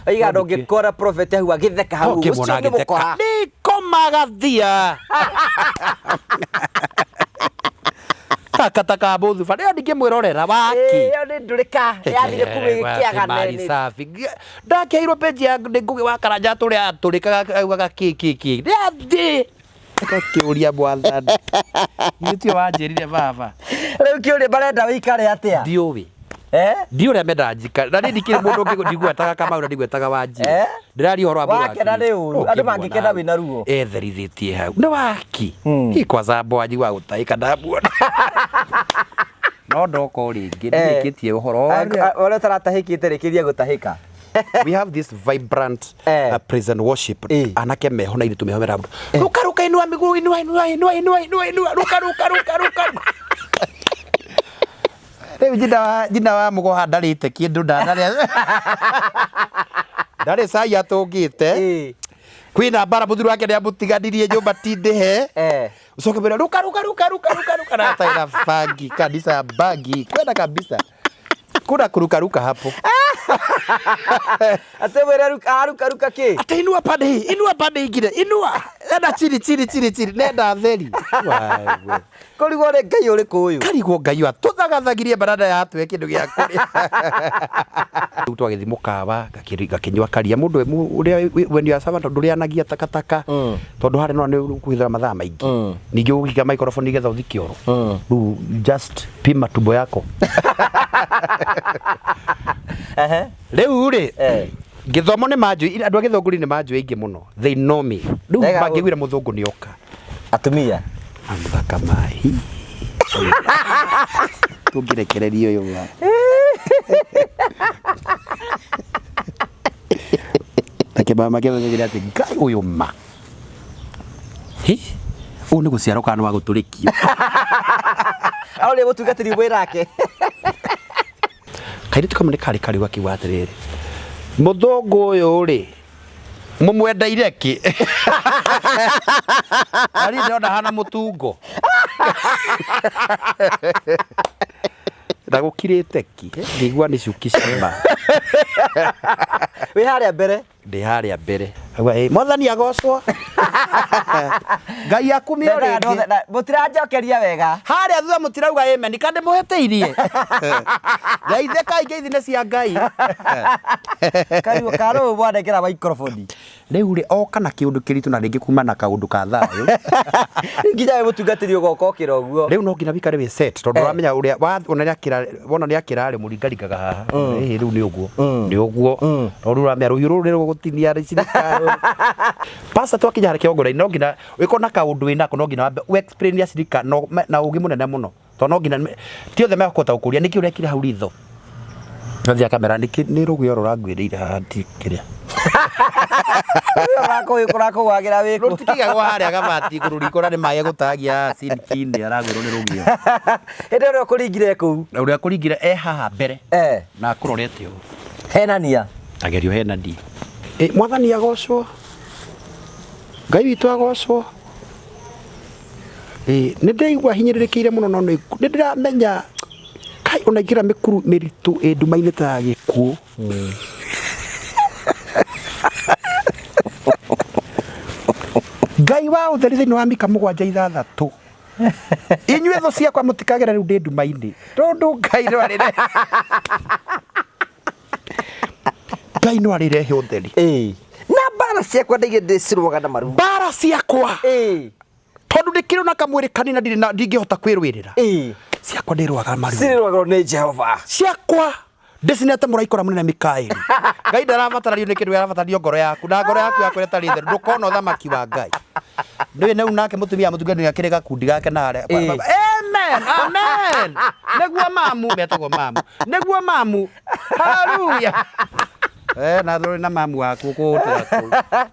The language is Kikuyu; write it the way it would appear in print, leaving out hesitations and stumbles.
Oiga ndũngĩkora prophet hau agĩtheka hau. Ũcio Ũkĩmuona nĩ agĩtheka. mũkora. Nĩkomagathia takataka mũthuba nĩyo ndingĩmwĩrorera waki. Ĩyo nĩ ndũrĩka yathire kuma ĩkĩagane. Safi ndakĩheirwo peji ya nĩ Ngũgĩ wa Karanja tũrĩa atũrĩkaga augaga kĩ kĩ kĩ nĩathiĩ ngakĩũria mwathani githĩ tiwe wanjĩrire baba. Rĩu kĩũria marenda wĩikare atĩa? Ndiũĩ. Eh? Ndiũ ũrĩa mendaga njikare na niĩ ndikĩrĩ mũndũ ũngĩ ndigwetaga Kamau na ndigwetaga Wanjirũ. Eh? Ndĩraria ũhoro wa mwĩrĩ wa Wakena nĩ Kristo. ũru, andũ Ũkĩmuona mangĩkena hau, wĩna ruo. etherithĩtie hau nĩ waki hi kwanza mwanji wa gũtahĩka ndamuona no ndoka o rĩngĩ Eh. ndĩkĩtie ũhoro ũrĩa. Ũrĩa ũtaratahĩkĩte rĩkĩria gũtahĩka. We have this vibrant Eh. praise and worship. Eh. Anake meho na airĩtu meho mera ruka ruka inua miguu inua inua inua inua inua inua ruka ruka ruka ruka. Rĩu jina wa mũgoha ndarĩte kĩndũ ndanarĩa ndarĩ cai atũngĩte. Kwĩna mbara mũthuri wake nĩamũtiganirie nyũmba tindĩhe. Ucoke mwĩre ruka ruka ruka ruka ruka ruka na ataira bangi kanisa ya bangi kwenda kabisa kuna kuruka ruka hapo. Atĩ mwĩre ruka aruka ruka kĩ? Ate inua pande hii, inua pande ingine, inua enda chini chini chini chini, nenda theri. Wawe. Kũrigwo nĩ Ngai ũrĩkũ ũyũ? Karigwo Ngai wa tũthagathagirie baranda ya atwe kĩndũ gĩa kũrĩa. Rĩu twagĩthiĩ mũkawa ngakĩnyua karia mũndũ ũrĩa when you are servant ndũrĩanagia takataka tondũ harĩa no nĩ kũhũthĩra mathaa maingĩ ningĩ ũgĩiga microphone nĩgetha ũthiĩ kĩoro rĩu just pima tumbo yako. Ehe. Rĩu rĩ gĩthomo nĩ manjũĩ, andũ a gĩthũngũri nĩ manjũĩ aingĩ mũno, they know me. Rĩu Wega. mangĩiguire mũthũngũ nĩ oka Atumia. Amuthaka mahi tũngĩrekereria ũyũ wa na kĩmama kĩmenya atĩ Ngai ũyũ ma hi ũyũ nĩ gũciarwo kana nĩ wa gũtũrĩkio. Aũrĩa mũtungatĩri mwĩrake. Kairĩtu kamwe nĩ karĩ kariu gakiuga atĩrĩrĩ, mũthũngũ ũyũ rĩ mũmwendeire kĩ? Na niĩ ndĩrona hana mũtungo na gũkirĩte ki ngĩigua nĩ cuki cima. Wĩ harĩa mbere. Ndĩ harĩa mbere. Auga, "Ĩ, mwathani agocwo, Ngai akumio rĩngĩ." Mũtiranjokeria wega. Harĩa thutha mũtirauga amen kana ndĩmũhĩtĩirie? Ngeithĩkai, ngeithi nĩ cia Ngai. Kariũ karũ mwanengera microphone. Rĩu rĩ oka na kĩũndũ kĩritũ na rĩngĩ kuma na kaũndũ ka thayũ. Nginya we mũtungatĩri ũgoka ũkĩra ũguo. Rĩu no nginya wikare wĩ set tondũ ũramenya ũrĩa ona nĩakĩra wona nĩakĩra rĩ mũringaringaga haha ĩhĩ rĩu nĩ ũguo nĩ ũguo tondũ ũramenya rũhiũ rũrũ nĩ rũgũtinia rĩcirika. Pastor twakinya harĩ kĩgongona-inĩ no nginya wĩkorwo na kaũndũ wĩnako, no nginya wambe ũ-explain acirika na ũgĩ mũnene mũno tondũ no nginya ti othe mekũhota gũkũria nĩkĩ ũrekire hau ritho. Athiĩ kamera nĩkĩ nĩ rũgĩo rũranguĩrĩire haha ti kĩrĩa. Ũrakũgwagĩra wĩkũ? Rũtikĩigagwo harĩa gabati igũrũ riko na nĩ maĩ egũtagia sinki-inĩ aragwĩrwo nĩ rũgĩo. Hĩndĩ ĩrĩa ũkũringire kũu. Na ũrĩa kũringire e haha mbere na akũrorete ũũ. Henania. Tagerio henanie. Mwathani agocwo. Ngai witũ agocwo. Nĩ ndĩraigua hinyĩrĩrĩkĩire mũno no nĩ ndĩramenya kai ona ingĩra mĩkuru mĩritũ ĩ nduma-inĩ ta ya gĩkuũ. Ngai wa ũtheri thĩinĩ wa Mika 7:6. Inyuĩ thũ ciakwa mũtikagere rĩu ndĩ nduma-inĩ tondũ Ngai no arĩre Ngai no arĩrehe ũtheri. Na mbara ciakwa ndaigĩ ndĩcirũaga na maru. Mbara ciakwa tondũ ndĩkĩrĩ na kamwĩrĩ kanini na ndirĩ na ndingĩhota kwĩrũĩrĩra. Ciakwa ndĩrũaga maru. Cirũagwo nĩ Jehova. Ciakwa ndĩcinete mũraika ũrĩa mũnene Mikaeli. Ngai ndarabataranio nĩ kĩndũ, arabataranio ngoro yaku na ngoro yaku yakwa ĩtarĩ theru ndũkona ũthamaki wa Ngai. Nĩũĩ rĩu nake mũtumia mũtungatĩri akĩrĩ gakundi gake na harĩa. Amen, amen. Nĩguo mamu, metagwo mamu. Nĩguo mamu. Hallelujah. Na thũrĩ na mamu waku kũhũtĩra kũu.